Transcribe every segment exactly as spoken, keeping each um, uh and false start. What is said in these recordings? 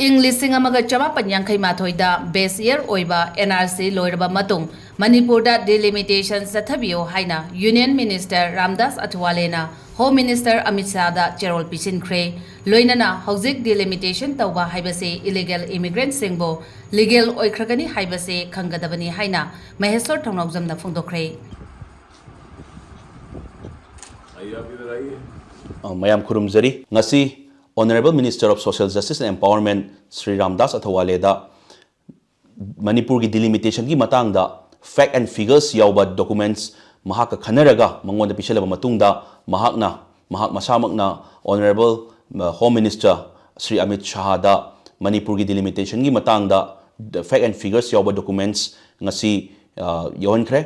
ꯏꯪ ꯂꯤꯁꯤꯡ ꯑꯃꯒ ꯆꯃꯥꯄꯟ ꯌꯥꯡꯈꯩ ꯃꯥꯊꯣꯏꯗ base year ꯑꯣꯏꯕ N R C ꯂꯣꯏꯔꯕ ꯃꯇꯨꯡ ꯃꯅꯤꯄꯨꯔꯗ delimitation ꯆꯠꯊꯕꯤꯌꯨ ꯍꯥꯏꯅ Union Minister Ramdas ꯑꯊꯋꯥꯂꯦꯅ Home Minister Amit ꯁꯥꯍꯗ ꯆꯦꯔꯣꯜ ꯄꯤꯁꯤꯟꯈ꯭ꯔꯦ꯫ ꯂꯣꯏꯅꯅ ꯍꯧꯖꯤꯛ delimitation ꯇꯧꯕ ꯍꯥꯏꯕꯁꯤ illegal immigrantꯁꯤꯡꯕꯨ legal ꯑꯣꯏꯈ꯭ꯔꯒꯅꯤ ꯍꯥꯏꯕꯁꯤ ꯈꯪꯒꯗꯕꯅꯤ ꯍꯥꯏꯅ ꯃꯍꯦꯁꯣꯔ ꯊꯧꯅꯥꯎꯖꯝꯅ ꯐꯣꯡꯗꯣꯛꯈ꯭ꯔꯦ꯫ ꯑ, ꯃꯌꯥꯝ ꯈꯨꯔꯨꯝꯖꯔꯤ꯫ ꯉꯁꯤ Honourable Minister of Social Justice and Empowerment Shri Ramdas ꯑꯊꯋꯥꯂꯦꯗ ꯃꯅꯤꯄꯨꯔꯒꯤ delimitation ꯒꯤ ꯃꯇꯥꯡꯗ fact and figures ꯌꯥꯎꯕ documents ꯃꯍꯥꯛꯀ ꯈꯟꯅꯔꯒ ꯃꯉꯣꯟꯗ ꯄꯤꯁꯜꯂꯕ ꯃꯇꯨꯡꯗ, ꯃꯍꯥꯛꯅ, ꯃꯍꯥꯛ ꯃꯁꯥꯃꯛꯅ Honourable, ꯑ, Home Minister ꯁ꯭ꯔꯤ ꯑꯃꯤꯠ ꯁꯥꯍꯗ ꯃꯅꯤꯄꯨꯔꯒꯤ delimitation ꯒꯤ ꯃꯇꯥꯡꯗ fact and figures ꯌꯥꯎꯕ documents ꯉꯁꯤ, ꯑ, ꯌꯧꯍꯟꯈ꯭ꯔꯦ꯫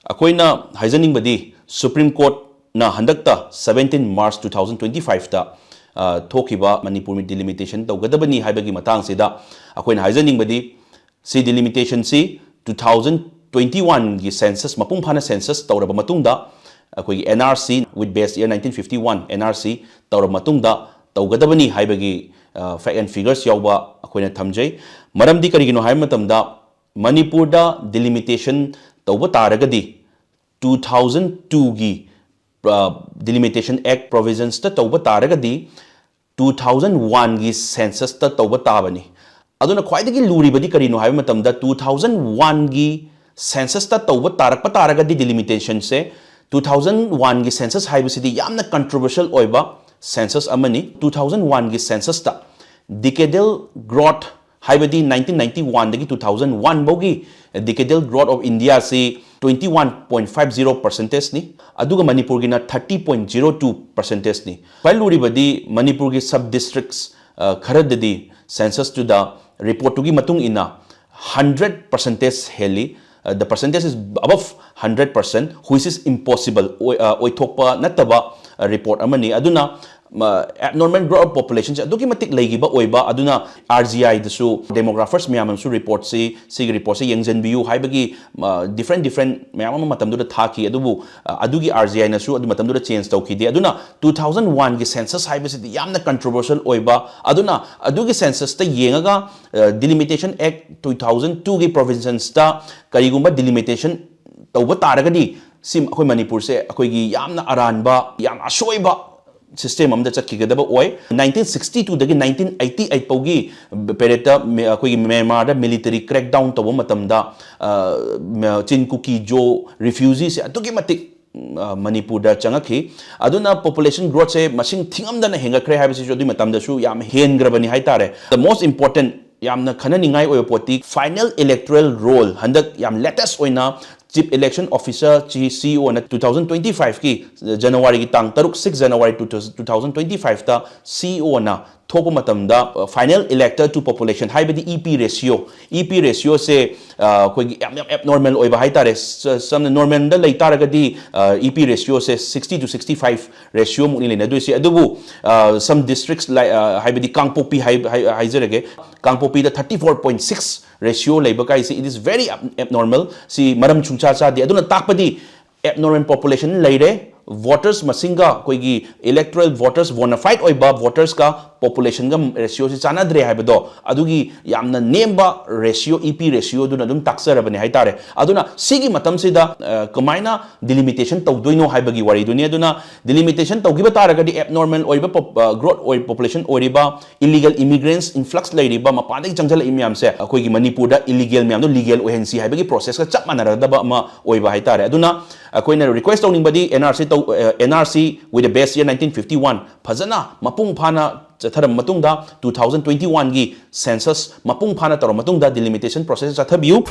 ꯑꯩꯈꯣꯏꯅ ꯍꯥꯏꯖꯅꯤꯡꯕꯗꯤ, Supreme Court ꯅ ꯍꯟꯗꯛꯇ seventeen March two thousand twenty five ꯇ, ꯑ, ꯊꯣꯛꯈꯤꯕ ꯃꯅꯤꯄꯨꯔ delimitation ꯇꯧꯒꯗꯕꯅꯤ ꯍꯥꯏꯕꯒꯤ ꯃꯇꯥꯡꯁꯤꯗ ꯑꯩꯈꯣꯏꯅ ꯍꯥꯏꯖꯅꯤꯡꯕꯗꯤ, ꯁꯤ delimitation ꯁꯤ two thousand twenty one ꯒꯤ census, ꯃꯄꯨꯡ ꯐꯥꯅ census ꯇꯧꯔꯕ ꯃꯇꯨꯡꯗ, ꯑꯩꯈꯣꯏꯒꯤ N R C with base year nineteen fifty one N R C ꯇꯧꯔꯕ ꯃꯇꯨꯡꯗ ꯇꯧꯒꯗꯕꯅꯤ ꯍꯥꯏꯕꯒꯤ, ꯑ, fact and figures ꯌꯥꯎꯕ ꯑꯩꯈꯣꯏꯅ ꯊꯝꯖꯩ꯫ ꯃꯔꯝꯗꯤ ꯀꯔꯤꯒꯤꯅꯣ ꯍꯥꯏꯕ ꯃꯇꯝꯗ, ꯃꯅꯤꯄꯨꯔꯗ delimitation ꯇꯧꯕ ꯇꯥꯔꯒꯗꯤ, two thousand two ꯒꯤ, ꯑ, Delimitation Act provisions ꯇ ꯇꯧꯕ ꯇꯥꯔꯒꯗꯤ, two thousand one ꯒꯤ census ꯇ ꯇꯧꯕ ꯇꯥꯕꯅꯤ꯫ ꯑꯗꯨꯅ ꯈ꯭ꯋꯥꯏꯗꯒꯤ ꯂꯨꯔꯤꯕꯗꯤ ꯀꯔꯤꯅꯣ ꯍꯥꯏꯕ ꯃꯇꯝꯗ, two thousand one ꯒꯤ census ꯇ ꯇꯧꯕ ꯇꯥꯔꯛꯄ ꯇꯥꯔꯒꯗꯤ delimitation ꯁꯦ, two thousand one ꯒꯤ census ꯍꯥꯏꯕꯁꯤꯗꯤ ꯌꯥꯝꯅ controversial ꯑꯣꯏꯕ census ꯑꯃꯅꯤ꯫ Two thousand one ꯒꯤ census ꯇ decadal growth ꯍꯥꯏꯕꯗꯤ nineteen ninety one ꯗꯒꯤ two thousand one ꯐꯥꯎꯒꯤ decadal growth of India ꯁꯤ twenty one point five zero percentage ꯅꯤ, ꯑꯗꯨꯒ ꯃꯅꯤꯄꯨꯔꯒꯤꯅ thirty point zero two percentage ꯅꯤ꯫ ꯈ꯭ꯋꯥꯏ ꯂꯨꯔꯤꯕꯗꯤ ꯃꯅꯤꯄꯨꯔꯒꯤ sub districts, ꯑ, ꯈꯔꯗꯗꯤ census ꯇꯨꯗ report ꯇꯨꯒꯤ ꯃꯇꯨꯡ ꯏꯟꯅ hundred percentage ꯍꯦꯜꯂꯤ꯫ ꯑ, the percentage is above hundred percent, which is impossible, ꯑꯣꯏ-, ꯑ, ꯑꯣꯏꯊꯣꯛꯄ ꯅꯠꯇꯕ, ꯑ, report ꯑꯃꯅꯤ꯫ ꯑꯗꯨꯅ abnormal growth of population ꯁꯦ ꯑꯗꯨꯛꯀꯤ ꯃꯇꯤꯛ ꯂꯩꯈꯤꯕ ꯑꯣꯏꯕ꯫ ꯑꯗꯨꯅ R G I ꯗꯁꯨ demographers ꯃꯌꯥꯝ ꯑꯃꯁꯨ report ꯁꯤ, ꯁꯤꯒꯤ report ꯁꯤ ꯌꯦꯡꯁꯤꯟꯕꯤꯌꯨ ꯍꯥꯏꯕꯒꯤ different different ꯃꯌꯥꯝ ꯑꯃ ꯃꯇꯝꯗꯨꯗ ꯊꯥꯈꯤ꯫ ꯑꯗꯨꯕꯨ ꯑꯗꯨꯒꯤ R G I ꯅꯁꯨ ꯑꯗꯨ ꯃꯇꯝꯗꯨꯗ change ꯇꯧꯈꯤꯗꯦ꯫ ꯑꯗꯨꯅ two thousand one ꯒꯤ census ꯍꯥꯏꯕꯁꯤꯗꯤ ꯌꯥꯝꯅ controversial ꯑꯣꯏꯕ꯫ ꯑꯗꯨꯅ ꯑꯗꯨꯒꯤ census ꯇ ꯌꯦꯡꯉꯒ Delimitation Act two thousand two ꯒꯤ provisions ꯇ ꯀꯔꯤꯒꯨꯝꯕ delimitation ꯇꯧꯕ ꯇꯥꯔꯒꯗꯤ ꯁꯤ ꯑꯩꯈꯣꯏ ꯃꯅꯤꯄꯨꯔꯁꯦ ꯑꯩꯈꯣꯏꯒꯤ ꯌꯥꯝꯅ ꯑꯔꯥꯟꯕ, ꯌꯥꯝ ꯑꯁꯣꯏꯕ system ꯑꯃꯗ ꯆꯠꯈꯤꯒꯗꯕ ꯑꯣꯏ꯫ Nineteen sixty two ꯗꯒꯤ nineteen eighty eight ꯐꯥꯎꯒꯤ period ꯇ ꯑꯩꯈꯣꯏꯒꯤ ꯃ꯭ꯌꯥꯟꯃꯥꯔꯗ military crackdown ꯇꯧꯕ ꯃꯇꯝꯗ ꯆꯤꯟ, ꯀꯨꯀꯤ, ꯖꯣ refugee ꯁꯦ ꯑꯗꯨꯛꯀꯤ ꯃꯇꯤꯛ ꯃꯅꯤꯄꯨꯔꯗ ꯆꯪꯉꯛꯈꯤ꯫ ꯑꯗꯨꯅ population growth ꯁꯦ ꯃꯁꯤꯡ ꯊꯤꯉꯝꯗꯅ ꯍꯦꯟꯒꯠꯈ꯭ꯔꯦ ꯍꯥꯏꯕꯁꯤꯁꯨ ꯑꯗꯨꯒꯤ ꯃꯇꯝꯗꯁꯨ ꯌꯥꯝ ꯍꯦꯟꯈ꯭ꯔꯕꯅꯤ ꯍꯥꯏꯇꯥꯔꯦ꯫ The most important, ꯌꯥꯝꯅ ꯈꯟꯅꯅꯤꯡꯉꯥꯏ ꯑꯣꯏꯕ ꯄꯣꯠꯇꯤ final electoral roll, ꯍꯟꯗꯛ ꯌꯥꯝ latest ꯑꯣꯏꯅ Chief Election Officer ꯁꯤ, C E O ꯅ two thousand twenty five ꯀꯤ January ꯒꯤ ꯇꯥꯡ ꯇꯔꯨꯛ, six January two thousand twenty five ꯇ C E O ꯅ ꯊꯣꯛꯄ ꯃꯇꯝꯗ final elector to population ꯍꯥꯏꯕꯗꯤ E P ratio, E P ratio ꯁꯦ ꯑꯩꯈꯣꯏꯒꯤ ꯌꯥꯝ ꯌꯥꯝ abnormal ꯑꯣꯏꯕ ꯍꯥꯏꯇꯥꯔꯦ꯫ ꯁꯝꯅ normal ꯗ ꯂꯩ ꯇꯥꯔꯒꯗꯤ E P ratio say sixty to sixty five ratio ꯃꯨꯛꯅꯤ ꯂꯩꯅꯗꯣꯏꯁꯦ꯫ ꯑꯗꯨꯕꯨ some districts ꯍꯥꯏꯕꯗꯤ ꯀꯥꯡꯄꯣꯛꯄꯤ ꯍꯥꯏꯖꯔꯒꯦ, ꯀꯥꯡꯄꯣꯛꯄꯤꯗ thirty four point six ratio ꯂꯩꯕ ꯀꯥꯏꯁꯦ, it is very abnormal꯫ ꯁꯤ ꯃꯔꯝ ꯁꯨꯡꯆꯥ ꯆꯥꯗꯦ꯫ ꯑꯗꯨꯅ ꯇꯥꯛꯄꯗꯤ abnormal population ꯂꯩꯔꯦ, voters ꯃꯁꯤꯡꯒ ꯑꯩꯈꯣꯏꯒꯤ electoral voters, bona fide ꯑꯣꯏꯕ voters ꯀ population ꯒ ratio ꯁꯤ ꯆꯥꯟꯅꯗ꯭ꯔꯦ ꯍꯥꯏꯕꯗꯣ, ꯑꯗꯨꯒꯤ ꯌꯥꯝꯅ ꯅꯦꯝꯕ ratio, E P ratio ꯗꯨꯅ ꯑꯗꯨꯝ ꯇꯥꯛꯆꯔꯕꯅꯦ ꯍꯥꯏꯇꯥꯔꯦ꯫ ꯑꯗꯨꯅ ꯁꯤꯒꯤ ꯃꯇꯝꯁꯤꯗ ꯀꯃꯥꯏꯅ delimitation ꯇꯧꯗꯣꯏꯅꯣ ꯍꯥꯏꯕꯒꯤ ꯋꯥꯔꯤꯗꯨꯅꯤ꯫ ꯑꯗꯨꯅ delimitation ꯇꯧꯈꯤꯕ ꯇꯥꯔꯒꯗꯤ abnormal ꯑꯣꯏꯕ growth ꯑꯣꯏ, population ꯑꯣꯏꯔꯤꯕ, illegal immigrants influx ꯂꯩꯔꯤꯕ, ꯃꯄꯥꯟꯗꯒꯤ ꯆꯪꯁꯤꯜꯂꯛꯏ ꯃꯌꯥꯝꯁꯦ ꯑꯩꯈꯣꯏꯒꯤ ꯃꯅꯤꯄꯨꯔꯗ illegal ꯃꯌꯥꯝꯗꯣ legal ꯑꯣꯏꯍꯟꯁꯤ ꯍꯥꯏꯕꯒꯤ process ꯀ ꯆꯞ ꯃꯥꯟꯅꯔꯗꯕ ꯑꯃ ꯑꯣꯏꯕ ꯍꯥꯏꯇꯥꯔꯦ꯫ ꯑꯗꯨꯅ ꯑꯩꯈꯣꯏꯅ request ꯇꯧꯅꯤꯡꯕꯗꯤ N R C ꯇꯧ, N R C with the base year nineteen fifty one ꯐꯖꯅ ꯃꯄꯨꯡ ꯐꯥꯅ ꯆꯠꯊꯔꯕ ꯃꯇꯨꯡꯗ two thousand twenty one ꯒꯤ census ꯃꯄꯨꯡ ꯐꯥꯅ ꯇꯧꯔꯕ ꯃꯇꯨꯡꯗ delimitation process ꯆꯠꯊꯕꯤꯌꯨ꯫